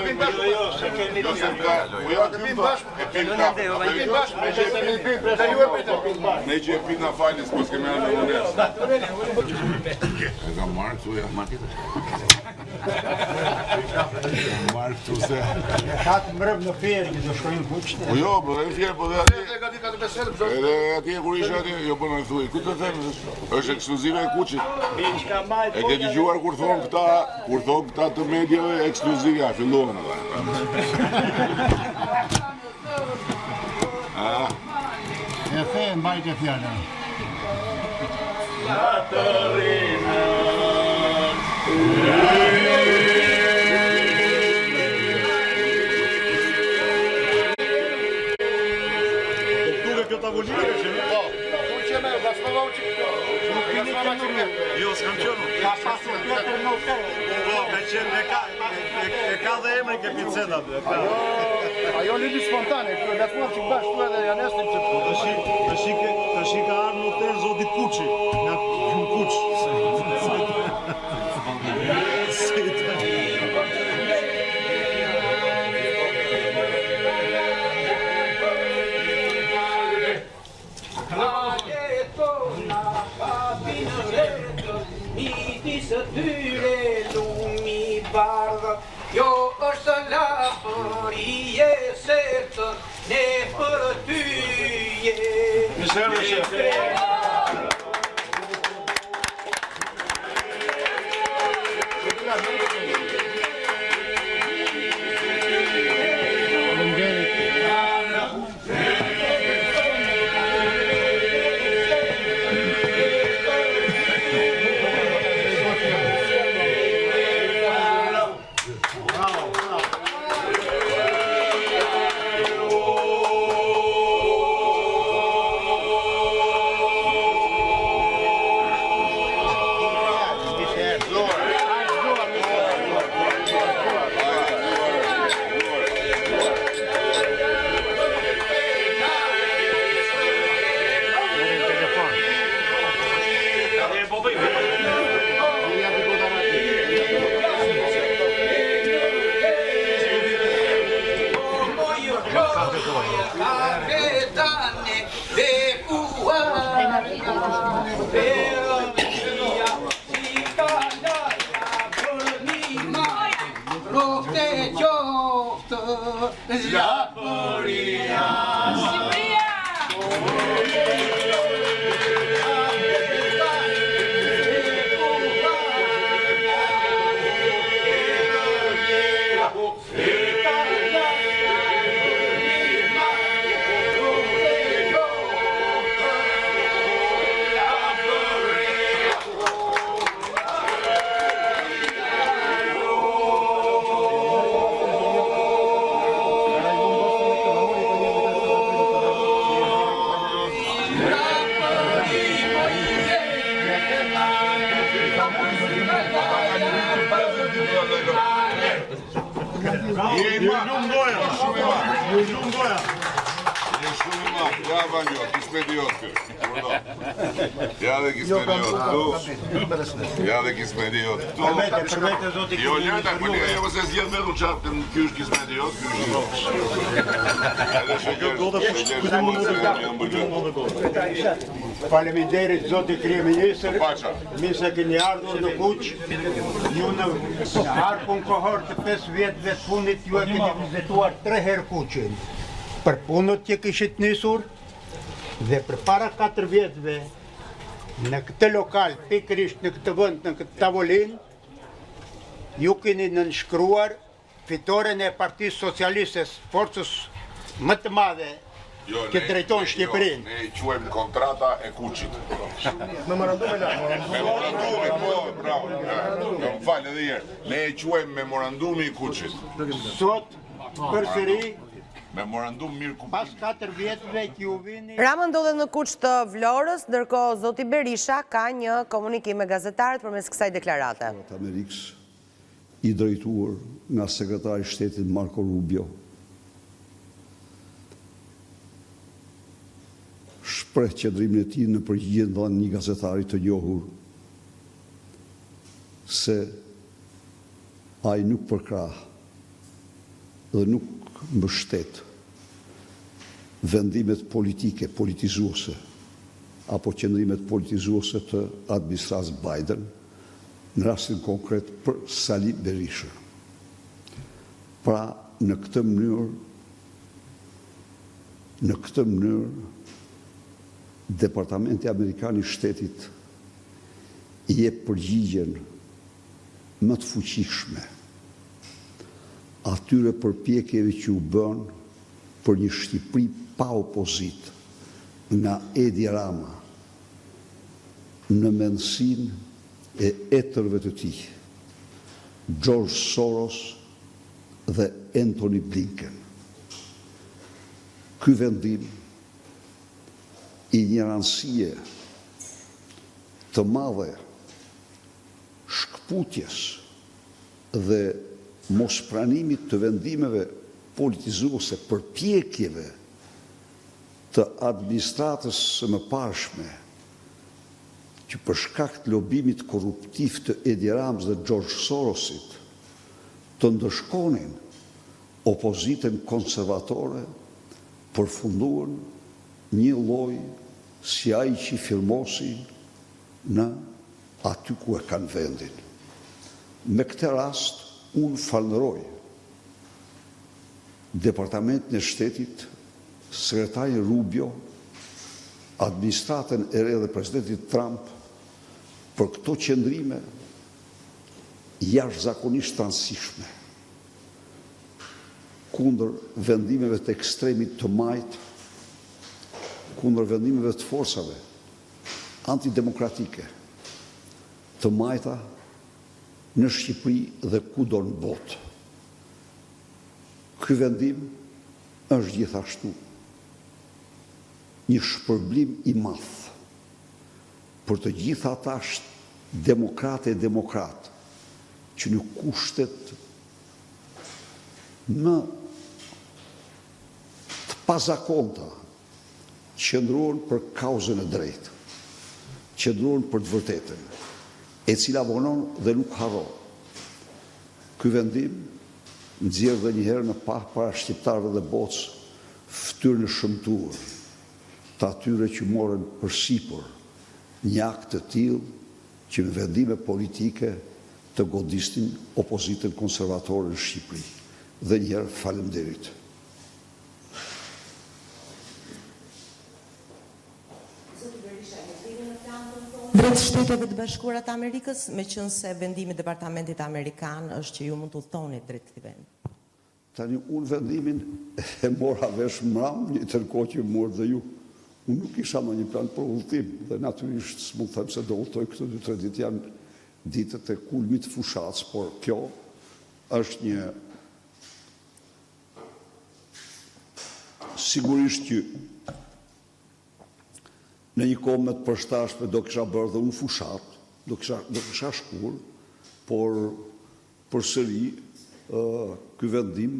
pim bashkë. Jo, se kemi Jo, se ka. Po ja, ky bashkë. E pim kafe. Do pim bashkë. Ne që e pim. Dhe ju e pim. Ne që e pim na falni, s'po s'kemi ardhur në vonesë. E kam marrë këtu ja. Marrë tjetër. E kam marrë këtu se. Ka të mbrëm në Fier që do shkojnë kuqtë. Po jo, po dhe në Fier, po dhe atje. Edhe atje kur isha atje, jo po më thuaj, ku të them, është ekskluzive e Kuçit. E ke dëgjuar kur thonë këta, kur thonë këta të mediave ekskluzive, ja filluan ata. Ah. E the e mbajte fjalën. Këtu kjo tavolinë ka qenë? Po. Ku që me, gasmova u që këto. Nuk keni qenë në Jo, s'kam qenë. Ka pasur tjetër në hotel. Po, ka qenë, e ka, e ka dhe emrin ke piceta. Ajo, ajo lindi spontane, kjo gasmova që bashkë këtu edhe janë estim që... Po, tashi, tashi, tashi ka ardhur në hotel zoti Kuçi, nga në Kuç. Kjo është labëri e sertë, ne për ty je. Mirë se erdhe, shef. Rroftë e qoftë Labëria. Shqipëria! Ju lum goja, shumë i madh. Ju lum goja. Je shumë i madh. Ja Vanjo, kismeti jot ky. Ja dhe kismeti jot këtu. Ja dhe kismeti jot këtu. Për vete, për vete zoti. Jo, lëre, po le, jo se zgjedh vetëm çfarë, ky është kismeti jot, ky është. Edhe sheqer. Faleminderit zoti kryeministër. Mirë se keni ardhur në Kuç. Ju në harkun kohor të 5 vjetëve të fundit ju e keni vizituar 3 herë Kuçin. Për punët që kishit nisur dhe përpara 4 vjetëve në këtë lokal, pikërisht në këtë vend, në këtë tavolinë, ju keni nënshkruar fitoren e Partisë Socialiste, forcës më të madhe Jo, që drejton Shqipërinë. Jo, ne i quajmë kontrata e Kuçit. Memorandum e la. Memorandumi, po, bravo. Jo, më fal edhe një herë. Ne e quajmë memorandumi i Kuçit. Sot përsëri Memorandum mirëkuptimi. Pas 4 vjetëve që ju vini Rama ndodhet në Kuç të Vlorës, ndërkohë zoti Berisha ka një komunikim me gazetarët përmes kësaj deklarate. Të Amerikës, i drejtuar nga Sekretari i Shtetit Marco Rubio, shpreh qëndrimin e tij në përgjigjen dhënë një gazetari të njohur se ai nuk përkrah dhe nuk mbështet vendimet politike, politizuese apo qëndrimet politizuese të administratës Biden, në rastin konkret për Sali Berishën. Pra, në këtë mënyrë, në këtë mënyrë, Departamenti Amerikan i Shtetit i jep përgjigjen më të fuqishme atyre përpjekjeve që u bënë për një Shqipëri pa opozitë nga Edi Rama në mendësinë e etërve të tij, George Soros dhe Antony Blinken. Ky vendim i një rëndësie të madhe shkëputjes dhe mospranimit të vendimeve politizuese, përpjekjeve të administratës së mëparshme që për shkak të lobimit korruptiv të Edi Ramës dhe Xhorxh Sorosit të ndëshkonin opozitën konservatore përfunduan njëlloj si ai që i firmosi në aty ku e kanë vendin. Me këtë rast unë falënderoj Departamentin e Shtetit, Sekretarin Rubio, administratën e re dhe Presidentin Trump për këto qëndrime jashtëzakonisht të rëndësishme kundër vendimeve të ekstremit të majtë, kundër vendimeve të forcave antidemokratike të majta në Shqipëri dhe kudo në botë. Ky vendim është gjithashtu një shpërblim i madh për të gjithë ata demokrate e demokratë që në kushtet më të pazakonta qëndruan për kauzën e drejtë, qëndruan për të vërtetën, e cila vonon dhe nuk harron. Ky vendim nxjerr dhe një herë në pah para shqiptarëve dhe botës fytyrën e shëmtuar të atyre që morën përsipër një akt të tillë që me vendime politike të godisnin opozitën konservatore në Shqipëri. Dhe një herë faleminderit. Drejt Shteteve të Bashkuara të Amerikës, meqenëse vendimi i Departamentit Amerikan është që ju mund të udhëtoni drejt këtij vendi. Tani unë vendimin e mora vesh mram, në të njëjtën kohë që morët dhe ju. Unë nuk kisha ndonjë plan për udhëtim dhe natyrisht s'mund të them se do udhëtoj këto dy-tre ditë janë ditët e kulmit të fushatës, por kjo është një sigurisht që në një kohë më të përshtatshme do kisha bërë dhe unë fushatë, do kisha do kisha shkuar, por përsëri ky vendim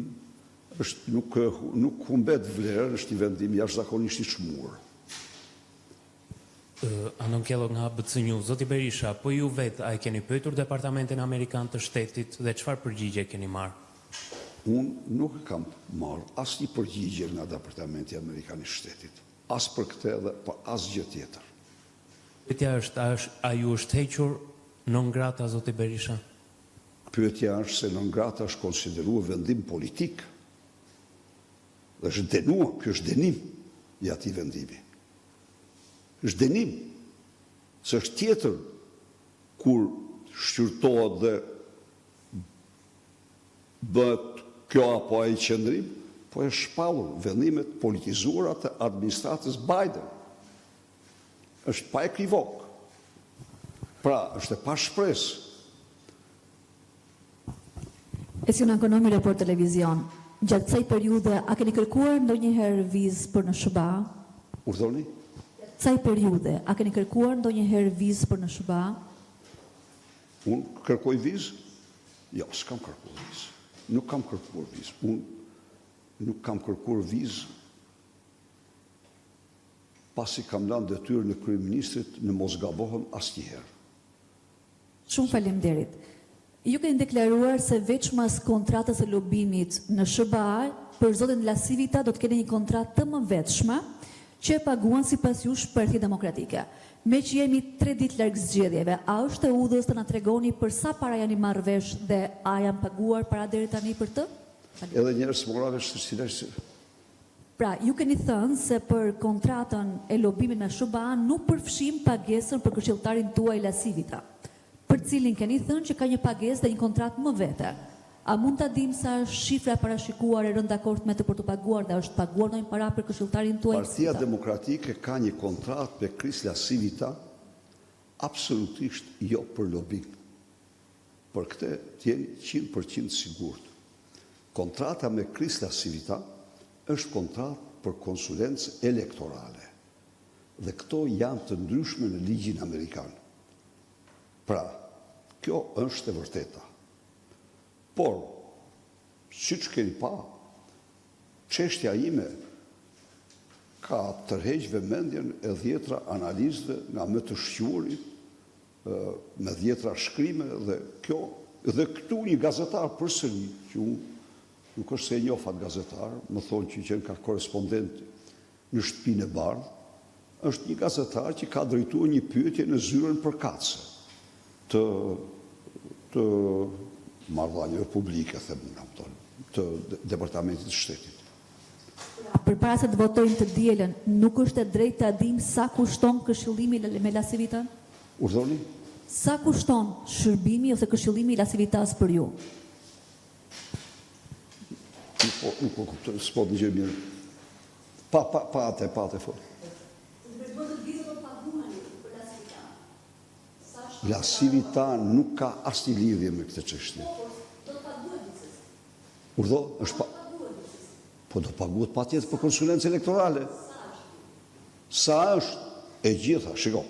është nuk nuk humbet vlerën, është një vendim jashtëzakonisht i çmuar. Andon Kello nga ABC News. Zoti Berisha, po ju vetë a e keni pyetur Departamentin Amerikan të Shtetit dhe çfarë përgjigje keni marrë? Unë nuk e kam marrë asnjë përgjigje nga Departamenti Amerikan i Shtetit, as për këtë dhe për asgjë tjetër. Pyetja është, a është, a ju është hequr non grata zoti Berisha? Pyetja është se non grata është konsideruar vendim politik dhe është dënuar, ky është dënim i atij vendimi. Është dënim, se është tjetër kur shqyrtohet dhe bëhet kjo apo ai qëndrim, po e shpallur vendime të politizuara të administratës Biden. Është pa ekivok. Pra, është e pashpresë. Esiona Konomi, Report Televizion. Gjatë kësaj periudhe, a keni kërkuar ndonjëherë vizë për në SHBA? Urdhëroni? Gjatë kësaj periudhe, a keni kërkuar ndonjëherë vizë për në SHBA? Unë kërkoj vizë? Jo, s'kam kërkuar vizë. Nuk kam kërkuar vizë. Unë nuk kam kërkuar vizë pasi kam lanë detyrën e kryeministrit në mos gabohem asnjëherë. Shumë faleminderit. Ju keni deklaruar se veçmas kontratës së lobimit në SHBA për zotin LaCivita do të keni një kontratë të mëvetshme që e paguan sipas jush Partia Demokratike. Meqë jemi tre ditë larg zgjedhjeve, a është e udhës të na tregoni për sa para jeni marrë vesh dhe a janë paguar para deri tani për të? Edhe një herë s'mora vesh se cila është. Pra, ju keni thënë se për kontratën e lobimit me SHBA nuk përfshin pagesën për këshilltarin tuaj LaCivita, për të cilin keni thënë që ka një pagesë dhe një kontratë më vete. A mund ta dimë sa është shifra e parashikuar e rënë dakord me të për t'u paguar dhe a është paguar ndonjë para për këshilltarin tuaj Partia LaCivita? Demokratike ka një kontratë me Chris LaCivita absolutisht jo për lobim. Për këtë të jeni 100% të sigurt. Kontrata me Chris LaCivita është kontratë për konsulencë elektorale. Dhe këto janë të ndryshme në ligjin amerikan. Pra, kjo është e vërteta. Por, siç keni pa, çështja ime ka tërheq vëmendjen e dhjetra analistëve nga më të shquarit me dhjetra shkrime dhe kjo dhe këtu një gazetar përsëri që unë nuk është se e njoh atë gazetar, më thonë që qenka korrespondent në Shtëpinë e Bardhë, është një gazetar që ka drejtuar një pyetje në zyrën përkatëse të të marrëdhënieve publike, them unë, kupton, të Departamentit të Shtetit. Përpara se të votojmë të dielën, nuk është e drejtë ta dimë sa kushton këshillimi me LaCivitën? Urdhëroni? Sa kushton shërbimi ose këshillimi i LaCivitas për ju? Nuk po, nuk po kuptoj, s'po dëgjoj mirë. Pa, pa, pa atë, pa atë fol. LaCivita nuk ka asnjë lidhje me këtë çështje. Urdhëro, është pa... Po do paguhet patjetër për konsulencë elektorale. Sa është e gjitha, shiko.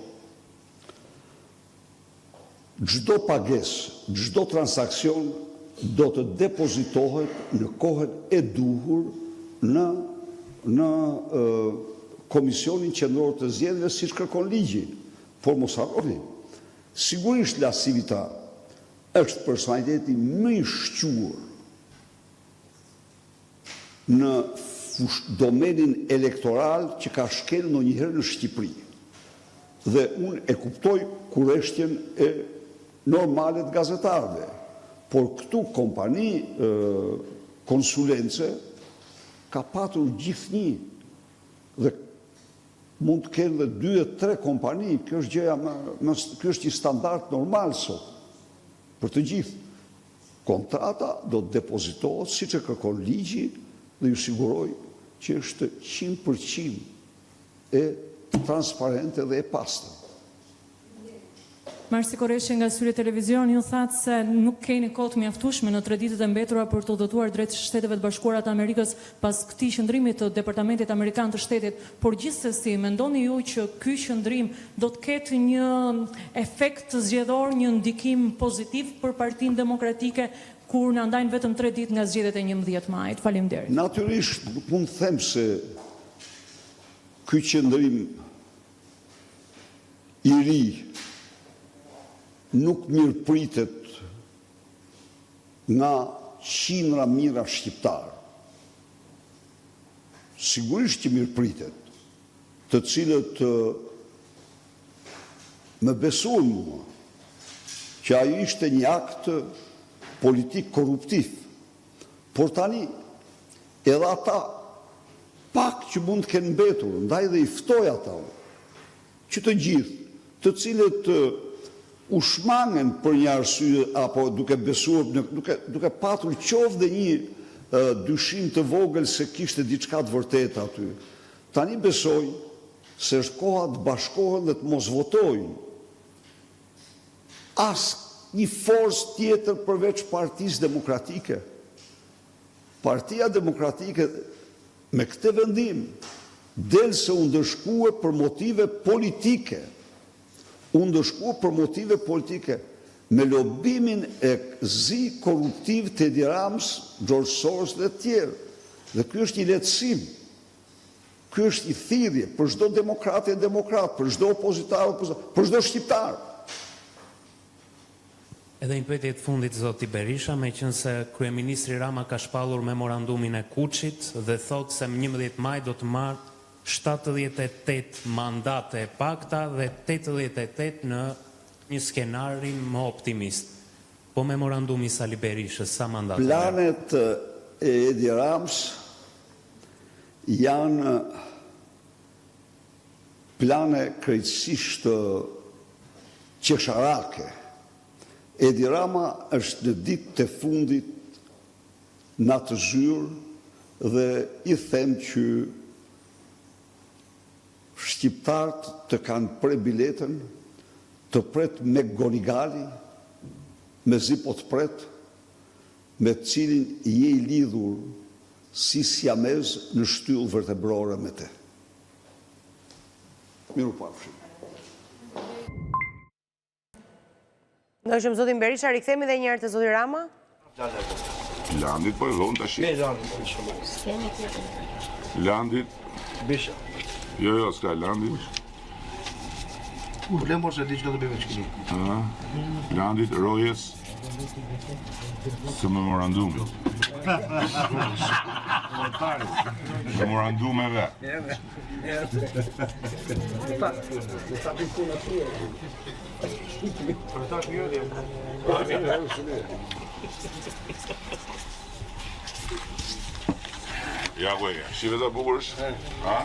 Çdo pagesë, çdo transaksion do të depozitohet në kohën e duhur në në Komisionin Qendror të Zgjedhjeve siç kërkon ligji. Por mos harroni, sigurisht LaCivita është personaliteti më i shquar në domenin elektoral që ka shkelë ndonjëherë në Shqipëri. Dhe unë e kuptoj kureshtjen e. normale të gazetarëve. Por këtu kompani konsulence ka patur gjithnjë dhe mund të kenë dhe dy e tre kompani, kjo është gjëja më, më ky është një standard normal sot për të gjithë. Kontrata do të depozitohet siç e kërkon ligji dhe ju siguroj që është 100% e transparente dhe e pastër. Marsi Korreshi nga Syri Televizion, ju thatë se nuk keni kohë të mjaftueshme në tre ditët e mbetura për të udhëtuar drejt Shteteve të Bashkuara të Amerikës pas këtij qëndrimi të Departamentit Amerikan të Shtetit, por gjithsesi, mendoni ju që ky qëndrim do të ketë një efekt zgjedhor, një ndikim pozitiv për Partinë Demokratike kur na ndajnë vetëm tre ditë nga zgjedhjet e 11 majit? Faleminderit. Natyrisht, nuk mund të them se ky qëndrim i ri nuk mirëpritet nga qindra mijëra shqiptarë. Sigurisht që mirëpritet, të cilët më besuan mua që ajo ishte një akt politik korruptiv. Por tani edhe ata pak që mund të kenë mbetur, ndaj dhe i ftoj ata që të gjithë, të cilët u shmangen për një arsye apo duke besuar, duke duke patur qoftë dhe një dyshim të vogël se kishte diçka të vërtetë aty. Tani besoj se është koha të bashkohen dhe të mos votojnë asnjë forcë tjetër përveç Partisë Demokratike. Partia Demokratike me këtë vendim del se u ndëshkue për motive politike. U ndëshkue për motive politike me lobimin e zi korruptiv të Edi Ramës, George Soros dhe të tjerë. Dhe ky është një lehtësim. Ky është një thirrje për çdo demokrat e demokrat, për çdo opozitar opozitar, për çdo shqiptar. Edhe një pyetje të fundit zoti Berisha, meqenëse kryeministri Rama ka shpallur memorandumin e Kuçit dhe thotë se më 11 maj do të marrë 78 mandate e pakta dhe 88 në një skenarin më optimist. Po memorandumi i Sali Berishës, sa mandate merr? Planet e Edi Ramës janë plane krejtësisht qesharake. Edi Rama është në ditët e fundit në atë zyrë dhe i them që shqiptarët të kanë pre biletën, të pret McGonigali, mezi po të pret, me të cilin je i lidhur si siamez në shtyllë vertebrore me te. Mirupafshim. Ndoqëm zotin Berisha, rikthehemi edhe një herë te zoti Rama. Landit po e vonë tash. Me Landit po shumë. Landit. Bisha. Jo, jo, s'ka Landit. Kur le mos e di çka do bëj me çkini. Ë? Landit rojes së memorandumit. Memorandumeve. Ja ku e ke. Shife sa bukur është? Ha?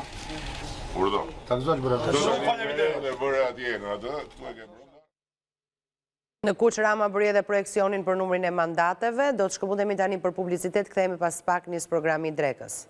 Urdhëro. Ta gëzosh bërë. Shumë faleminderit. E bëre atje në atë, këtu e ke brenda. Në Kuç Rama bëri edhe projeksionin për numrin e mandateve. Do të shkëputemi tani për publicitet, kthehemi pas pak nis programi i drekës.